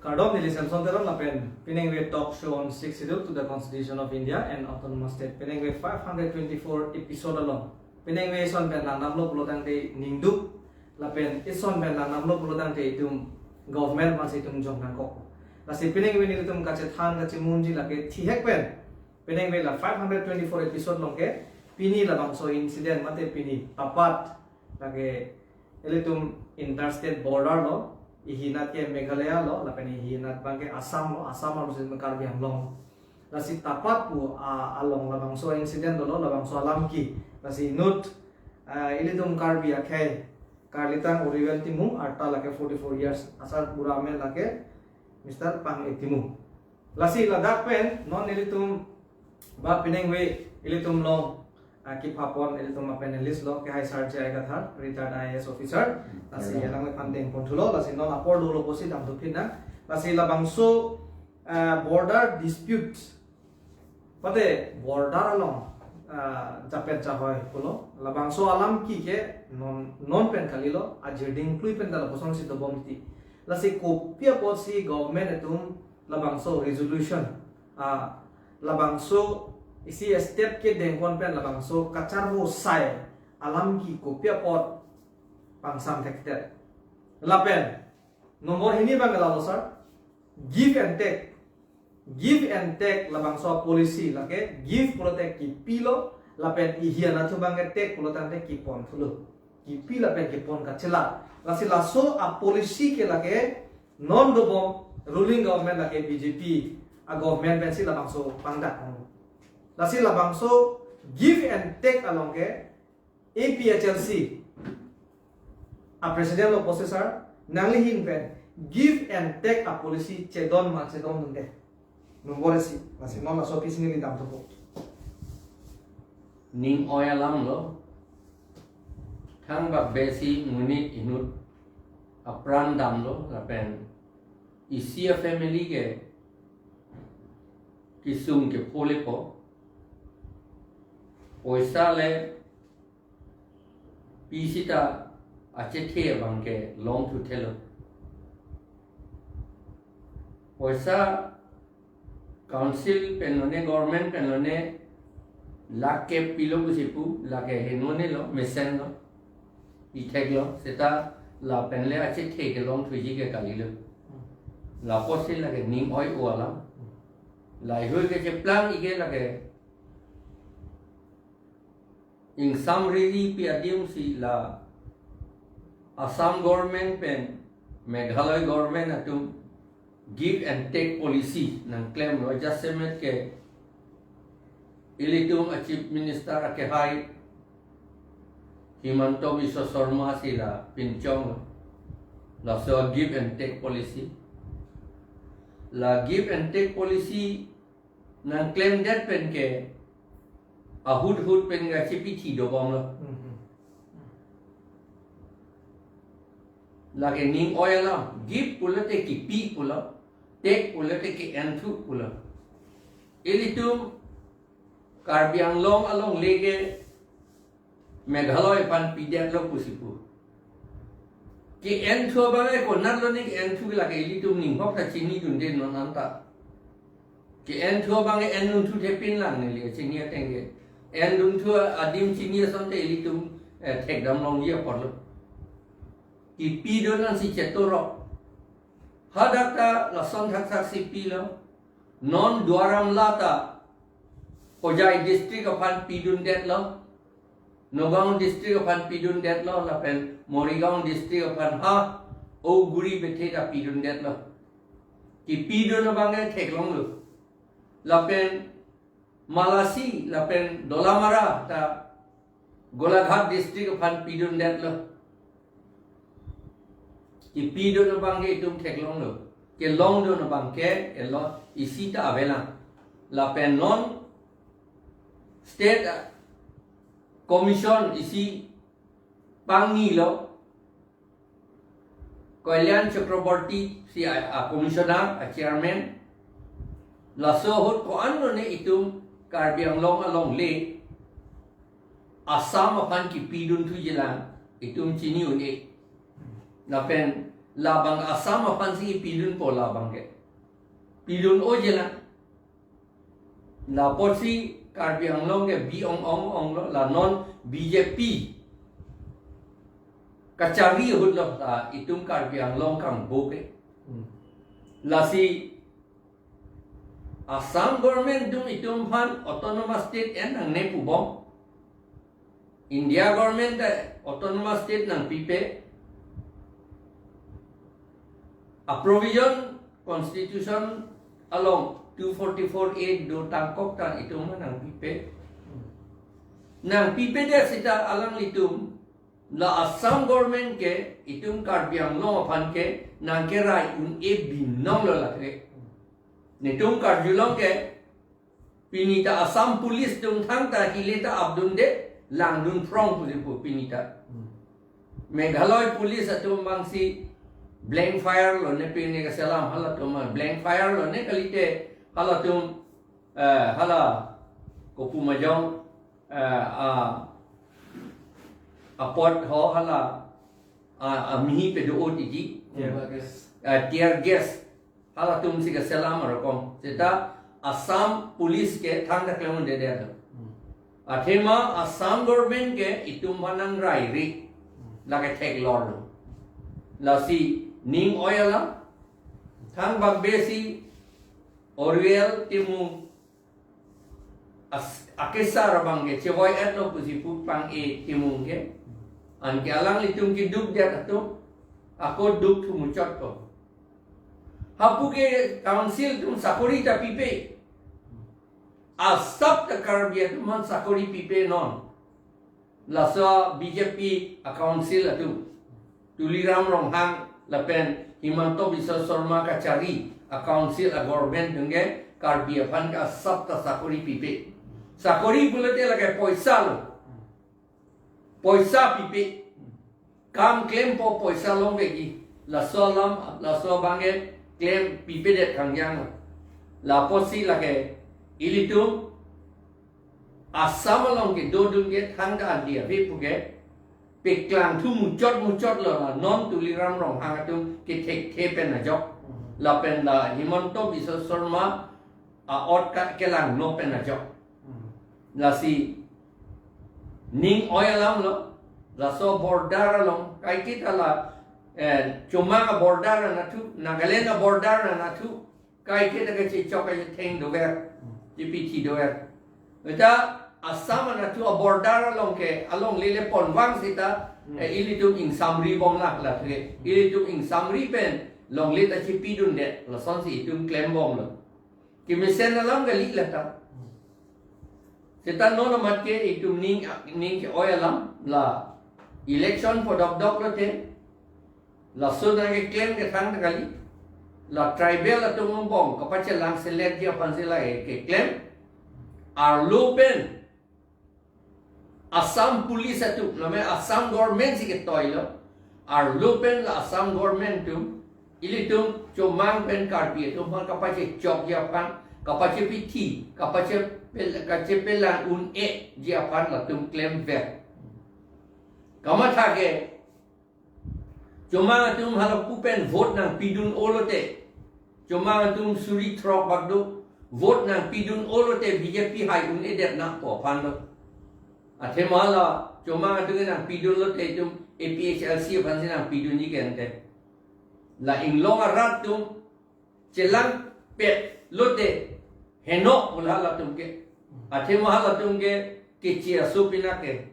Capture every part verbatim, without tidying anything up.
Kardom, neli Samson Teron lapen pinengve talk show on Sixth Schedule to the Constitution of India and Autonomous State, pinengve five hundred twenty-four episode along pinengve ison pen langdamlo pulotangte ningduk, lapen ison pen langdamlo pulotangte itum government aphansi itum jong nangkok. Lasi pinengve nelitum kachethan kachemunji lake thihek pen pinengve la five hundred twenty-four episode along ke pini labangso incident mate pini tapat lake ilitum interstate border lo, ihinat ke Meghalaya lo, lapen ihinat abang ke Assam lo, Assam arlosi Karbi Anglong. Lasi tapat pu a, along labangso incident lo, labangso alam ke. Lasi inut, ah, ilitum Karbi akhei, Karlitang Oriwel Timung, arta lake forty-four years, asarbura amen lake Mister Pang-e Timung. Lasi ladak pen non ilitum ba pinengve ilitum along, ah, kipapon ilitum a-panelist lo, kehai Sar J I Kathar, retired I A S officer. Lasi, kardom, alangli aphan dengpon thulo, lasi non apor dolo pusi damthu phin nang. Lasi labangso, ah, border dispute, pate border along, ah, japet jahoi pulo, labangso alam ke ke non, non pen kalilo, ajir dingklui pen ta lapuson si dobom ti. Lasi kopi apotsi government atum labangso resolution, ah, labangso isi step kedengpon pen labangso kacharvo sai alam ke kopi apot pangsam thektet. Lapen nombor hini abang lalo, sir, give and take. Give and take labangso policy lake give pulote kipilo, lapen ihi anatthu abang ke take pulotangte kipon thulo. Kipi lapen kipon kachela. Lasi laso a-policy ke lake non dobom ruling government lake B J P a-government pensi labangso pangdak ong. Lasi labangso give and take along ke A P H L C a-president lo posi sir, nangli ahin pen give and take a-policy chedon ma chedondunde. Nombor isi, lasi non laso aphi si neli damthupo. Ning oi alam lo, thangbak besi monit inut apran damlo, lapen isi a-family ke kesung kepho lepo, poisa le pi sita achethe abang ke longthu thelo. Poisa council pen lone, government pen lone, lakh kep pilo pusi pu, lake henone lo, mesen lo, ithek lo, seta lapen le achethe ke longthuji ke kalilo. Lapusi lake ning oi-o alam. Laheihui kecheplang ike lake ingsam riri pi adim si la Assam government pen Meghalaya government atum give and take policy nangklemlo, jasemet ke ilitum a-Chief Minister akehai Himanta Biswa Sarma si la pinchonglo. Laso give and take policy. La give and take policy nangklemdet pen ke ahut hut pen kachepithi dobomlo. Mhm. Lake ning oi alam, give pulote kipi pulo, take pulote ke-enthu pulo. Ilitum Karbi Anglong alongle ke Meghalaya aphan pidetlo pusi pu. Ke-enthu abang ke konatlo ne ke-enthu, lake ilitum ninghok ta chinidunde non anta. Ke-enthu abang ke endunthu thepin lang neli chini ateng ke. Endunthu adim chini asonte ilitum, eh, thekdam longji apotlo. Kipidun nangsi chetorok. Hadak ta lason thakthak si pilo. Non Duar Amla ta Hojai district aphan pidundetlo, Nagaon district aphan pidundetlo, lapen Morigaon district aphan ha Auguri Bethe ta pidundetlo. Kipidun abang ke theklonglo. Lapen Malasi lapen Dolamara ta Golaghat district aphan pidundetlo. Kipidun abang ke itum theklonglo. Kelongdun abang ke elo isi ta avelang. Lapen non state, ah, commission isi pangnilo, Kalyan Chakraborty si a, a-commissioner, a-chairman. Laso ahut ko-anlo ne itum Karbi Anglong alongle Assam aphan kipidun thujilang itum chini un-e. Lapen Labang Assam aphansi pidunpo labang ke. Pidun-o je lang. Lapotsi Karbi Anglong ke bi-ong-ong-ong lo, la non B J P kachari ahut lo, la itum Karbi Anglong kangbo ke. Hmm. Lasi Assam government atum itum aphan autonomous state en nangne pubom. India government ta autonomous state nangpipe. A provision constitution along two forty-four A do tangkok tan itum aphan nangpipe. Nangpipedet seta alanglitum, la Assam government ke itum Karbi Anglong aphan ke nangkerai un-e binong lo lake. Netum karjulong ke, pini ta Assam Police atum thangta hile ta apdunde, langdun phrong pusi pu pini ta. Hmm. Meghalaya Police atum abangsi blank fire lone, pini kaselam halatum blank fire lone, kalite halatum, eh, hala kopu majong, eh, a, apot ho hala, a, a mihi pedo-o tiji. Tear gas. Eh, tear gas. Halatumsi kaselam arokom. Seta Assam Police ke thangta klem-un-edet lo. Hmm. Athema Assam government ke itum aphan nangrai ri. Hmm. Lake theklor lo. Lasi ning oi alam. Thangbak besi Oriel Timung as-, akesar abang ke chevoi-et lo pusi pu pang-e Timung ke. Anke alanglitum keduk det atum, ako duk thu muchot ko. Hapu ke council atum sakori ta pipe. Asap ta Karbi atum aphan sakori pipe non. Laso B J P a council atum, Tuliram Ronghang lapen Himanta Biswa Sarma kachari a council a government atum ke Karbi aphan ke asap ta sakori pipe. Sakori pulote lake poisa lo. Poisa pipe. Kam klempo poisa longvekji. Laso alam, laso abang ke klem pipedet kangjang lo. Lapotsi lake ilitum Assam along kedodun ke thangta andi ave puke, paklang thu muchot muchot lo, la non Tuliram Ronghang atum kethekthe pen ajok. Hmm. Lapen la Himanta Biswa Sarma a-ot ka kelangno pen ajok. Hmm. Lasi ning oi alam lo, laso border along, kaiketa la, eh, Chomang a border anatthu, Nagaland a border anatthu, kaiketa kachechok kachetheng dover, Hmm. chepithi dover. Eta Assam anatthu a border along ke, alongle le ponvang seta, Hmm. eh, ilitum ingsamri bomlang la the. Hmm. Ilitum ingsamri pen longle ta chepidunde, lasonsi itum klembom lo. Kemesen alam kali lata. Hmm. Seta non amat ke itum ning, ning ke-oi alam, la election pu dokdok lote, laso nangkeklem ke thangta kali. La tribal atum angbong kapachelangseletji aphansi la keklem. Arlo pen Assam Police atum, lame Assam government si ketoi lo. Arlo pen la Assam government atum, ilitum Chomang pen Karbi atum aphan kapachechokji aphan, kapachepithi, kapache pel-, kachepelang un-eji aphan latum klemver. Kamatha ke, Chomang atum hala pu pen vote nangpidun-o lote, Chomang atum suri throk bak do, vote nangpidun-o lote B J P hai un-edet nangpo aphan lo. Athema la Chomang atum nangpidun lote itum A P H L C aphansi nangpidunji ke ante. La inglong arat atum chelangpet lote heno pu halatum ke. Athema halatum ke keche aso pina ke.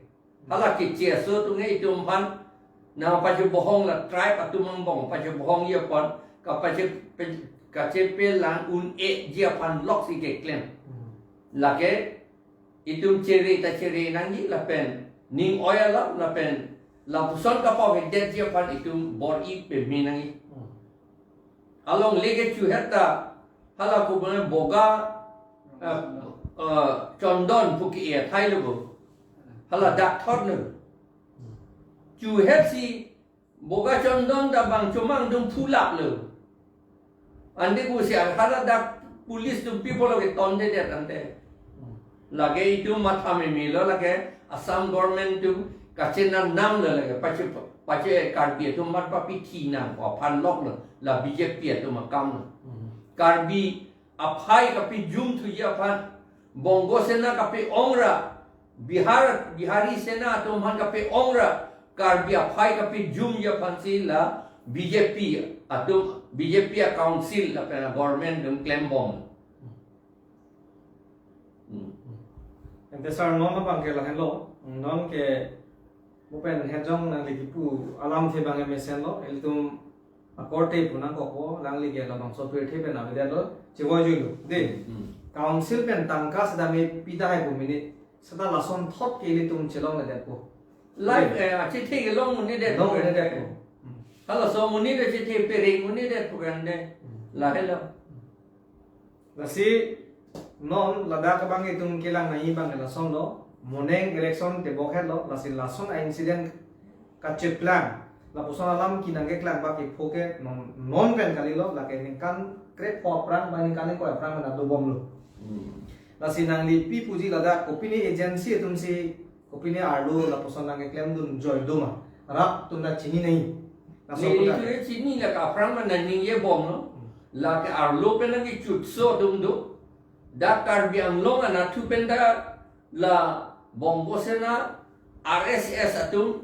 Hala keche aso atum ke itum aphan nangpachebohong, la tribe atum angbong pachebohongji aphan, kapache pe-, kachepelang un-eji aphan loksi keklem. Hmm. Lake itum chere ta chere nangji lapen ning oi alam lapen lapuson kapavedetji aphan itum bor-i peme nangji. Hmm. Alongle ke chuhet ta hala ko bone Boga, eh, eh, Chondon pu ke-e athai lo bo. Hala dak thot lo. Chuhetsi Boga Chondon ta bang Chomang atum phulap lo. Ante kosi hala dak police atum pi pulo ke tondedet ante. Lake itum matha meme lo, lake Assam government atum kachenan nam lo lake pache Pache Karbi atum mat papithi nangkok aphan lok lo, la B J P atum akam lo. Hmm. Karbi aphai kapejum thuji aphan, Bongo Sena kape-ong ra, Bihar, Bihari Sena atum aphan kape-ong ra, Karbi aphai kapejumji aphansi la B J P atum, B J P a-council lapen a-government atum klembom. Hmm. Ante sir, non abang ke lahenlo, non ke mo pen hejong nangli kipu alamthe abang ke mesenlo, ilitum akorte pu nangkokpo, alangli ke labangso pirthe pen avedetlo, chevoijuilo, de. Hmm. Council pen tangka sedam e pita hai pu mini, seta lason thot ke ilitum chelongledetpo. Live, eh, achethe kelong monitdet. Long monitdetpo. Hmm. Halaso monit achethe pereng monitdet pu kan de. Hmm. Lahelo. Lasi non ladak abang itum kelang nangji abang lasonlo. Moning election tebok hetlo. Lasi lason a-incident kacheplang, lapuson alam kenangkeklang abang ke pho ke non, non pen kalilo, lake ningkan krepho aphrang, ba ningkan ingkoi aphrang mena dobomlo. Hmm. Lasi nangli pi puji ladak kopine agency atumsi, kopine arlo lapuson nangkeklemdun joi doma, rat atum ta chini nangji. Laso neli puta. Chure chini, lake aphrang mena ningjebomlo. Hmm. Lake arlo pen nangkechutso atum do. Dak Karbi Anglong anatthu pen ta la Bongo Sena, R S S atum,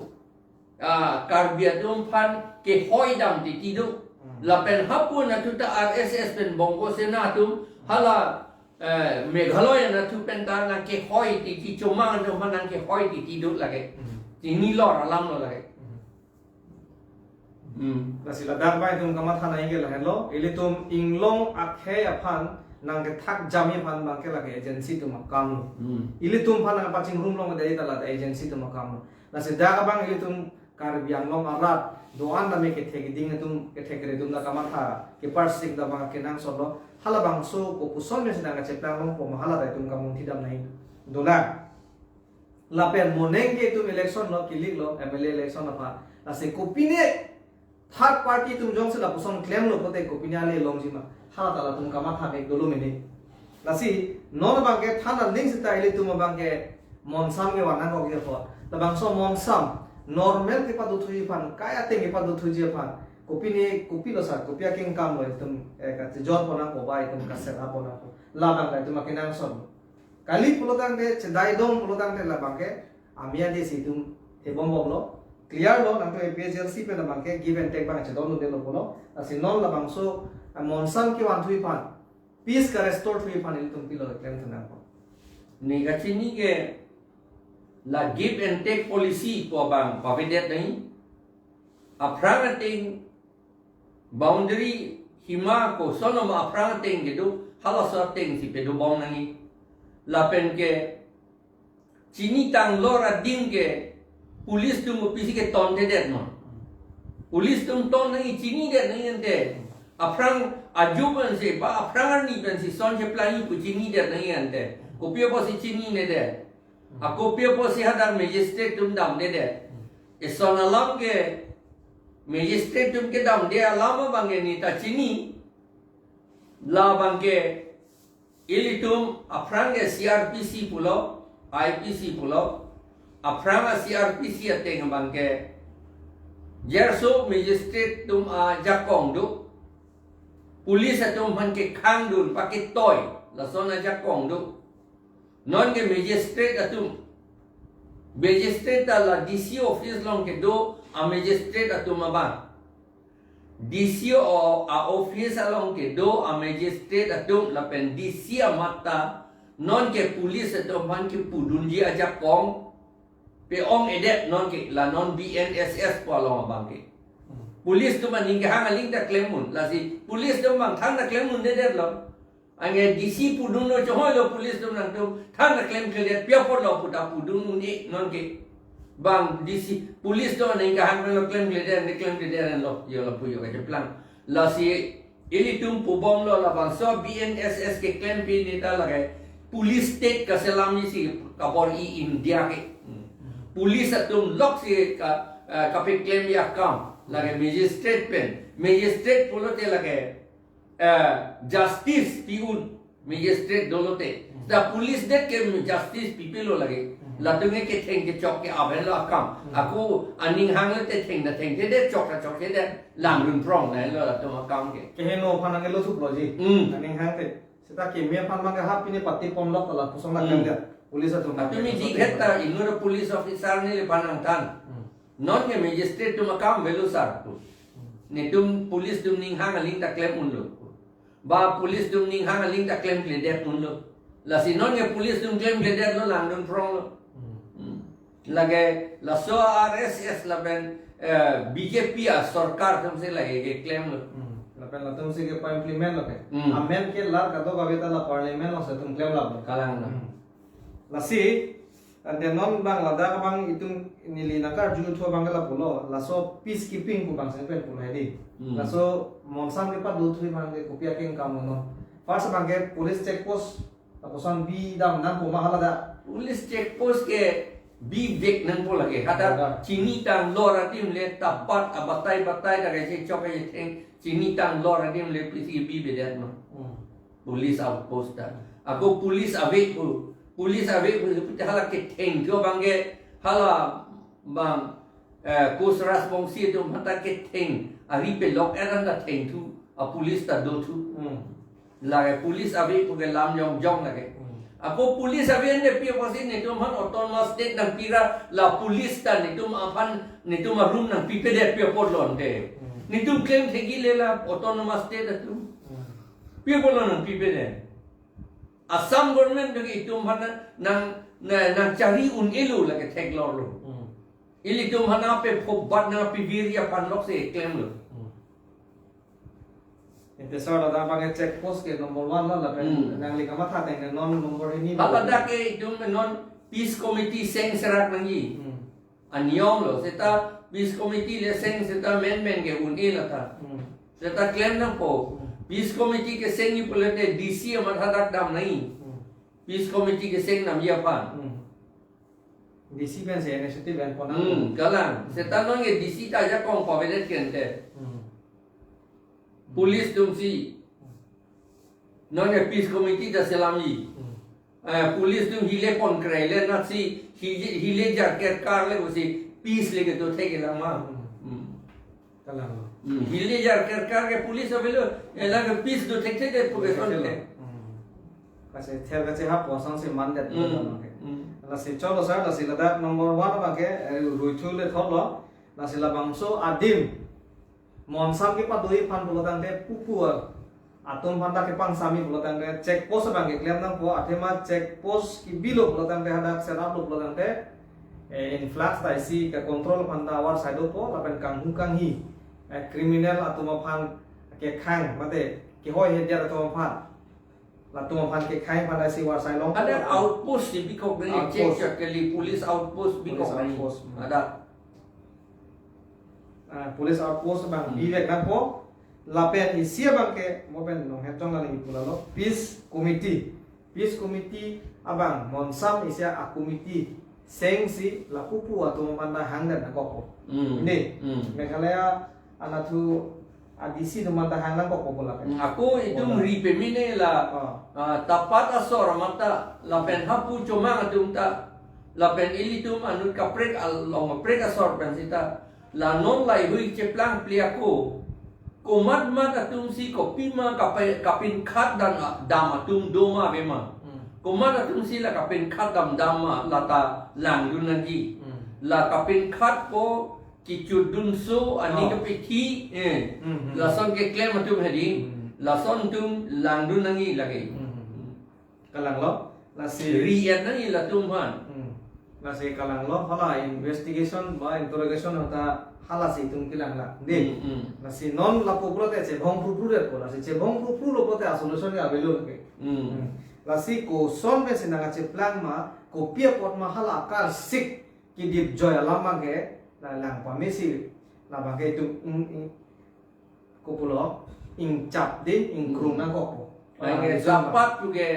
ah, Karbi atum aphan kehoi dam titi do. Hmm. Lapen hapu anatthu ta R S S pen Bongo Sena atum hala, eh, Meghalaya anatthu pen ta nangkehoi titi, Chomang atum aphan nangkehoi titi do lake. Hmm. Chinilo, alamlo lake. Hmm. Hmm. Lasi ladak abang itum kamatha nangji ke lahenlo, ilitum inglong akhei aphan nangkethak jamji aphan abang ke lake agency atum akamlo. Hmm. Ilitum aphan nangpachingrum longledet ta la agency atum akamlo. Lasi dak abang ilitum Karbi Anglong arat do-an tame kethek keding atum, kethek kere atum ta kamatha keparsik ta abang kenangsotlo. Halabangso kopuson mesi nangkacheplang longpo ma, hala ta itum kamungthidam nangji dolang. Lapen moning ke itum election lo, kiliklo, M L A election aphan. Lasi kopine third party atum jongsi lapuson klemlo pote kopine ale longji ma, hala ta latum kamatha bek dolo mene. Lasi non abang ke than aning seta ilitum abang ke monsam kevan nangkokji apot, labangso monsam normal kepadothuji aphan, kai ateng kepadothuji aphan, kopine, kopilo sir, kopi akengkam lo itum, eh, kachejorpon nangpo ba itum kaserapon nangpo, labang ta itum akenangsot. Kali pulotangte, chedaidom pulotangte labang ke amia desi itum thebombomlo. Clear lo, nangtum A P H L C pen labang ke give and take abang chedondundelo pulo. Lasi non labangso, eh, monsam kevanthuji aphan, peace karestore thuji aphan ilitum pilo klemthu nangpo. Ne kachini ke la give and take policy pu abang pavedet nangji. Aphrang ateng boundary hima koson ma aphrang ateng kedo, halaso atengsi pedobom nangji. Lapen ke chinitanglo ra adim ke police atum kopisi ketonthedet ma. Police atum ton nangji, chinidet nangji ante. Aphrang ajo pensi ba aphrang arni pensi son cheplangji pu chinidet nangji ante. Kopi apotsi chininedet? Akopi apotsi hadak magistrate atum damdedet? Eson alam ke magistrate atum kedamde alam abang ke neta chini. Labang ke ilitum aphrang ke C R P C pulo, I P C pulo, aphrang a-C R P C ateng abang ke jerso magistrate atum ajakong do, police atum aphan kekhangdun paketoi, lason ajakong do. Non ke magistrate atum, magistrate ta la D C office along kedo a-magistrate atum abang, D C o a-office along kedo a-magistrate atum lapen D C amat ta non ke police atum aphan kepudunji ajakong pe-ongledet non ke, la non B N S S pu along abang ke. Police atum aning kehang aling ta klem un, lasi police atum abang than ta klem undedetlo. Anke D C pudunlo, chohoilo police atum nangtum, than ta klemkledet, pi apotlo pu ta pudun un-e non ke. Bang D C, police atum aning kehang lo klemkledet, ne klemkledet lo, yo lapu yo kacheplang. Lasi ilitum pubomlo, labangso B N S S keklem pi neta lake police state kaselam isi kabor-i India ke. Hmm. Police atum loksi ka, eh, kapeklemji akam, lake magistrate pen, magistrate pulote lake eh, justice pi un, magistrate dolote. Hmm. Ta police det ke justice pipilo lake. Hmm. Latum ke ketheng kechok ke avelo akam. Hmm. Ako aning hang le te theng ta thengthedet, chok ta chokthedet, langdun prong na lo latum akam ke. Keheno aphan nangkelo thuplo ji. Hmm. Aning hang te. Seta keme aphan abang ke ha pine pati ponlok ta lapuson Hmm. akan dia. Police atum Atumi abang ke dikhet ta inut police officer neliphan nangthan. Hmm. Non ke magistrate atum akam avelo sir. Hmm. Netum police atum ning hang aling ta klem unlo. Ba police atum ning hang aling ta klemkledet unlo. Lasi non ke police atum klemkledet lo, langdun prong lo. Hmm. Hmm. Lake laso R S S lapen, eh, B J P asorkar atum si lake keklemlo. Hmm. Lapen latum si kepa-implement lo ke. Hmm. Amen ke lar kadokave ta la parliament alongsi atum klemlap lo. Kalang lo. Hmm. Lasi, ante non abang ladak abang itum neli nangkarju thu abang ke lapulo. Laso peacekeeping pu abang si pen pulo hedi. Hmm. Laso Monsam kepado thu abang ke kopi akeng kam non. First abang ke police check post lapuson bidam nangpo ma hala da. Police check post ke bivek nangpo lake. Hadak Hadak. Chinitang lor adim le tabat abatai batai ta kaise chok kaise theng chinitang lor adim le pisi bibedet ma. Hmm. Police outpost ta. Ako police ave pu. Police ave pu seperti hala ketheng thu abang ke hala abang, eh, Coast Rajbongsi atum aphan ta ketheng. Ari pelok eran ta thengthu. A police ta dothu. Hmm. Lake police ave pu ke lam jongjong lake. Hmm. Ako police ave ande pi apotsi netum aphan autonomous state nangpi ra la police ta netum aphan netum arum nangpipedet pi apotlo ante. Hmm. Netum klem thekji le la autonomous state atum. Hmm. Pi apotlo nangpipedet. Assam government do itum aphan nang, nang, nangchari un-elo lake theklorlo. Hmm. Ilitum aphan pe phobat nangpivir aphan loksi klemlo. Hmm. Ante sir ladak abang ke check post ke number one lo lapen Hmm. nangli kamatha ateng non number hini lo. Haladak ke itum non peace committee seng serak nangji. Hmm. Aniyom lo, seta peace committee le seng seta menmen ke un-e lata. Hmm. Seta klem nangpo. Hmm. Peace committee ke sengji pulote D C amat hadak dam nangji. Hmm. Peace committee keseng namji aphan. Hmm. D C pensi initiative en pon nang. Hmm, kalang. Seta non ke D C ta ajakong pavedet ke ante. Hmm. Police atumsi. Non ke peace committee ta selamji. Hmm. Eh, police atum hile pon krei le natsi hi-, hile jar kerkar le pusi peace le kedo thekji lang ma. Hmm. Hmm. Kalang lo. Hmm, hile jar kerkar ke police avelo, eh, lake peace do thekthedet pu ke son Thekthedet. Ke. Hmm. Kachethekthe kachehap apotsi mandet Hmm. lo ke. Hmm. Lasi cholo sir, lasi ladak number one abang ke, eh, ruithu le thotlo. Lasi labangso adim Monsam kepado aphan pulo tangte pupu atum aphan ta kepangsami pulo tangte check post abang keklem nangpo, athema check post kebilo pulo tangte hadak set up lo pulo tangte, eh, influx ta isi ke control aphan ta avarsai dopo, lapen kanghu kanghi, eh, criminal atum aphan kekhang mate kehoihe dia atum aphan, latum aphan kekhang aphan ta isi varsai long. Ada outpost si bikok nangji, Outpost. Check check kali police outpost bikok Police nangji. Outpost. Ada. Ah, police outpost abang Hmm. bivek nangpo. Lapen isi abang ke mo pen nong hetong kali pu lalo. Peace committee. Peace committee abang Monsam isi a-committee sengsi la pupu atum aphan ta hangdet nangkokpo. Hmm. Ante. Hmm. Meghalaya anatthu a-D C atum aphan ta hang nangkokpo lapen. Hmm, ako itum Bola. Ri pemine la, Ah. ah, tapat asor amat ta lapen hapu chomang atum ta lapen ilitum anut kaprek along kaprek asor pen sita. La non laihui cheplang pli ako. Komat mat atumsi kopima kape-, kapinkhat dam, dam atum doma avema. Hmm. Komat atumsi la kapinkhat dam dam ma lata langdun nangji. Hmm. La kapinkhat ko kichudunso ani Oh. kapithi, eh. Hmm, hmm. Lason keklem atum hedi. Hmm. Lason atum langdun nangji lake. Hmm, hmm, hmm. Kalang lo, lasi Ri-et nangji latum aphan. Hmm. Lasi kalang lo, hala investigation ba interrogation ta halasi itum kelang la. Dei. Hmm, hmm. Lasi non lapu pulote chebong pru pru det po, lasi chebong pru pru lo pulote a-solution ke avelo ke. Hmm. Hmm. Lasi koson pensi nangkacheplang ma, kopi apot ma hala akarsik kedip joi alam abang ke, la lang pamesi, labang ke itum, mm, mm, kopulo, ingchap dei, ingkrung Hmm. nangkokpo. Lapen Ah, ke itum tapat pu ke,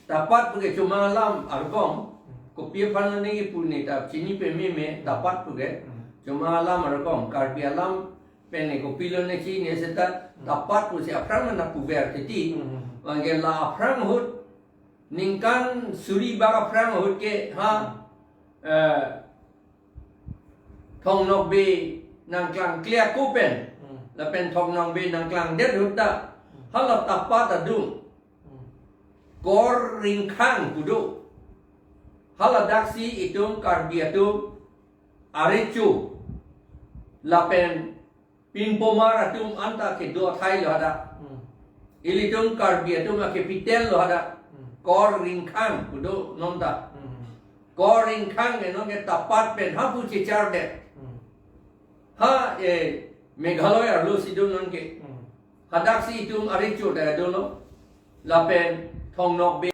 tapat pu ke chomang alam arkom, Hmm. kopi aphan lo nangji pu neta chini pememe, tapat pu ke, Hmm. chomang alam arkom, Karbi alam pen ne kopilo ne chini seta, Hmm. tapat pusi aphrang mana puver titi, Hmm. lapen ke la aphrang ahut, ningkan suri bak aphrang ahut ke ha, eh, Thong Nokbe nangklangkle ako pen, hmm, lapen Thong Nokbe nangklangdet ahut ta, hmm, hala tapat adung, hmm, Kor Ringkhang pu do. Hala daksi itum Karbi atum arecho lapen pinpomar atum anta kedo athai lo hadak. Hmm. Ilitum Karbi atum a capital lo hadak. Hmm. Kor Ringkhang pu do non ta. Hmm. Kor Ringkhang ke non ke tapat pen ha pu chechar det. Hmm. Ha, eh, Meghalaya arlo si do non ke. Hmm. Hadak si itum arecho ta dolo. Lapen Thong Nokbe